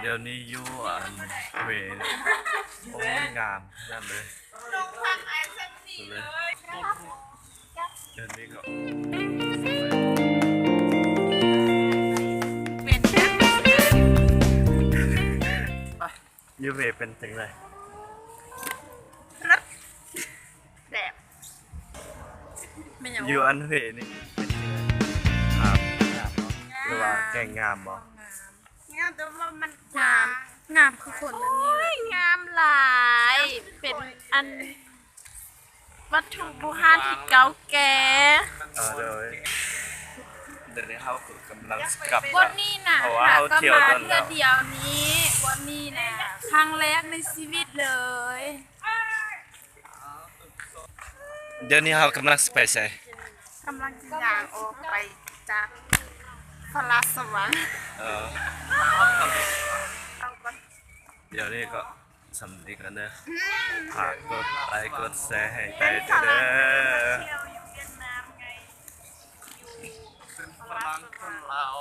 ດຽວນີ້ຢູ່ອັນເວ ໂອ້ຍ ງາມຂະໜາດເລີຍ ເລີຍ ດຽວນີ້ກໍ ເປັນ ຢູ່ເວເປັນຈັ່ງໃດ? ແຊບ. ແມ່ນຫຍັງ? ຢູ່ອັນເວນີ້ເປັນຈັ່ງໃດ? ງາມ ງາມເນາະ ຫຼືວ່າແກ່ງງາມບໍ່? ງາມ ແຕ່ວ່າມັນ ງາມ ງາມຄືຄົນອັນນີ້ເລີຍ ງາມຫຼາຍ ເປັນອັນ ວັດຖຸບູຮານທີ່ເກົ່າແກ່. ເອີ ໂດຍ ດຽວນີ້ເຮົາກໍກຳລັງຊິກັບ ບ່ອນນີ້ນະ ເພາະວ່າເຮົາ ຫາກໍ ທ່ຽວ ມາ ດົນ ເທື່ອ ແລ້ວ ດຽວນີ້ ບ່ອນນີ້ນະ ຄັ້ງແລກໃນຊີວິດເລີຍ. ດຽວນີ້ເຮົາກຳລັງຊິໄປໃສ? ກຳລັງຊິຍ່າງອອກໄປຈາກພະລາຊະວັງ. ເອີ ດຽວນີ້ກໍ ສ່ຳນີ້ກ່ອນເດີ. ອືມ ຝາກກົດໄລກົດແຊໃຫ້ໄຕ້ແດ່ເດີ. ເປັນຝຣັ່ງຄົນລາວ.